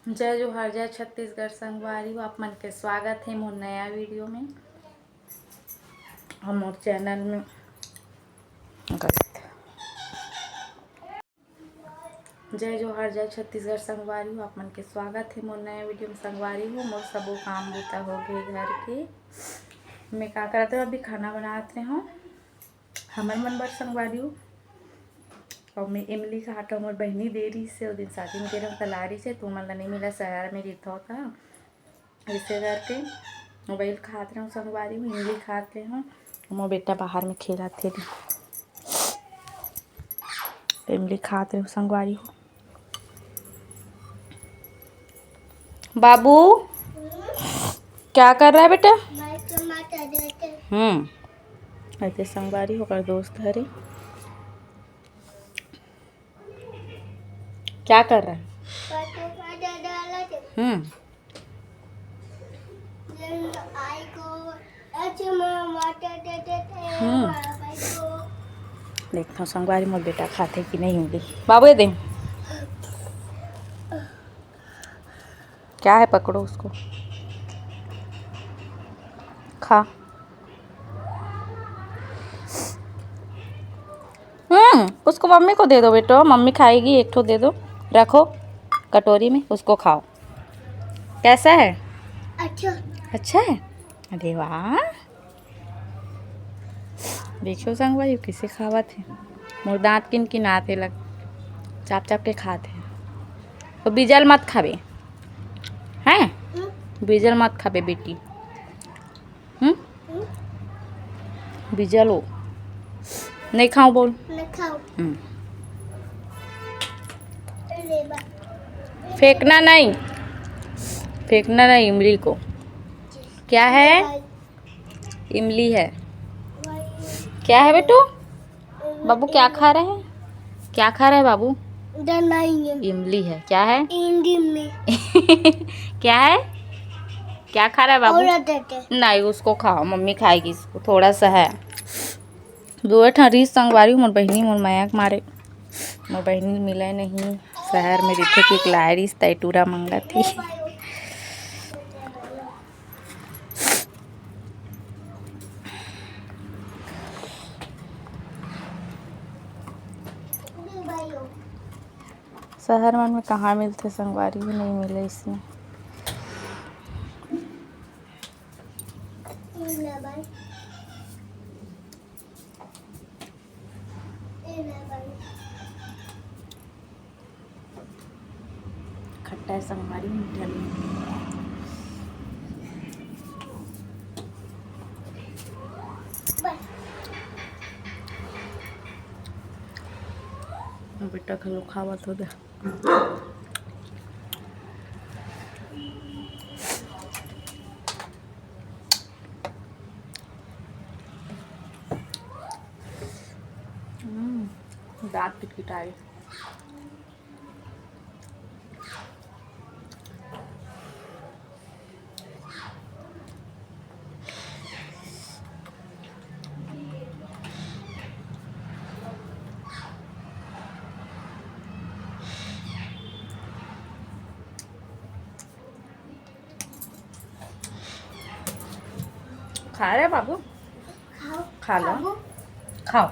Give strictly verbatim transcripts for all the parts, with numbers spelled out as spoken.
जय जोहार, जय छत्तीसगढ़ संगवारी हो, आप मन के स्वागत हे मोर नया वीडियो में और मोर चैनल में। गलत। जय जोहार, जय छत्तीसगढ़ संगवारी हो, आप मन के स्वागत हे मोर नया वीडियो में। संगवारी हो, मोर सबो काम बूता हो गए घर के। मैं का करत हूँ, अभी खाना बनात रहे हूँ हमर मन बर संगवारी हो। और मैं इमली खात हूँ, मोर बहिनी दे रही से, वो दिन शादी में गे रहूँ, त ला रही से, तो मन ला नहीं मिला, शहर में रहिथो त। ऐसे करके मोबाइल खात रहूँ संगवारी हो, इमली खात रहूँ। मोर बेटा बाहर में खेलत हे, इमली खात रहूँ संगवारी हो। बाबू, क्या कर रहा है बेटा? हम्म, ऐसे संगवारी हो, ओकर दोस्त हरे। क्या कर रहा है? हम्म। हम्म। देखो संगवारी, मोर बेटा खाथे कि नहीं इमली। बाबू, ये दे। क्या है, पकड़ो उसको, खा। हम्म, उसको मम्मी को दे दो बेटो, मम्मी खाएगी, एक ठो दे दो, रखो कटोरी में, उसको खाओ। कैसा है? अच्छा। अच्छा है? अरे वाह, देखो संगवारी, वो कैसे खावत है, मोर दांत किन किनात हे लग, चाप चाप के खात है। तो बिजल मत खाबे, हैं? बिजल मत खाबे बेटी। हम्म? बिजल हो। नहीं खाऊं बोल। नहीं खाऊं। हम्म। फेंकना नहीं, फेंकना नहीं इमली को। क्या है? इमली है। क्या है बेटू? बाबू क्या खा रहे हैं? क्या खा रहे हैं बाबू? इमली है। क्या है? इमली। क्या है? क्या खा रहा है बाबू? नहीं, उसको खाओ, मम्मी खाएगी इसको, थोड़ा सा है। दो ठन रिस संगवारी, मोर बहिनी मोर मया के मारे, मोर बहिनी मिले नहीं, शहर में रहिथे कि लाए रिस, तै टूरा मंगत ही। शहर मन में कहाँ मिलथे संगवारी, भी नहीं मिले इसने। खट्टा है संगवारी, मीठा नहीं। बेटा घलो खावत हो दे। हम्म, दांत किटकिटाए। खा रहे बाबू? खाओ। खा लो। खाओ। खाओ।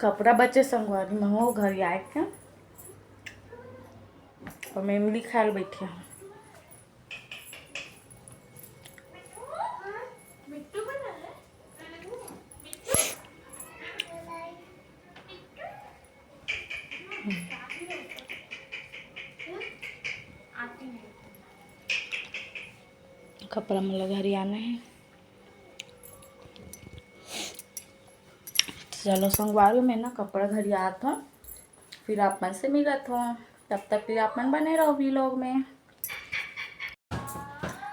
कपड़ा बचे संगवारी में हो घर आए के, और मैं इमली खाए ल बैठे हूँ। कपड़ा मन ला घरियाना है। चलो संगवारी, मैं ना कपड़ा घरियात हूँ, फिर आप मन से मिलत हूँ। तब तक के लिए आप मन बने रहो vlog में।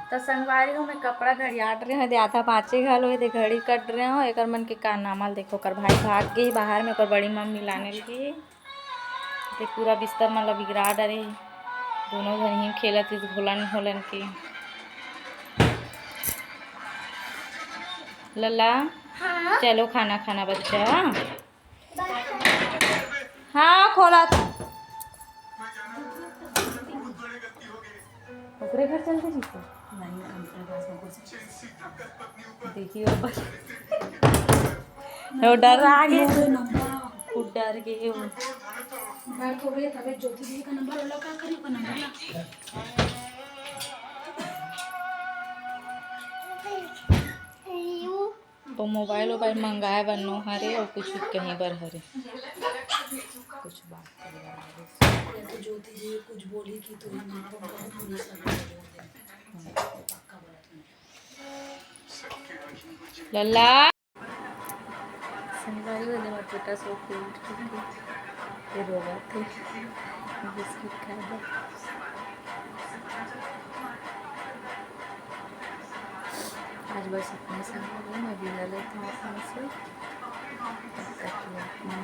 तो संगवारी हो, मैं कपड़ा घड़ियाट रहे हो, दे आधा बाँचे घलो हे, दे घड़ी कट रहे हो। एकर मन के का नाम आल, देखो, ओकर भाई भाग गे बाहर में, ओकर बड़ी मम्मी लाने लगी। ते पूरा बिस्तर मन ला बिगड़ा डरे हे। दोनों झन ही खेलत इस घोलन घोलन के। लल्ला, हाँ? चलो खाना खाना बच्चा। हाँ, खोला था। ओकरे घर चल दे जीते। देखियो बस। वो डर आ गए। खुद डर गए वो। डर तो गए, तबे ज्योति दीदी का नंबर वाला का करी, का नंबर ला। वो मोबाइल वोबाइल मंगाए बर नो हरे और कुछ कहीं बर हरे, कुछ बात करे बर हरे। तो ज्योति जी कुछ बोली कि तुम्हारे माँ बाप बहुत बुरा लगा। लल्ला। संगवारी हो, दे मोर बेटा सो के उठ के फिर रोवत हे। बिस्किट खाए बर। आज बस इतने संगवारी हो, मैं विदा लेता हूँ आप मन से। तब तक के लिए आप मन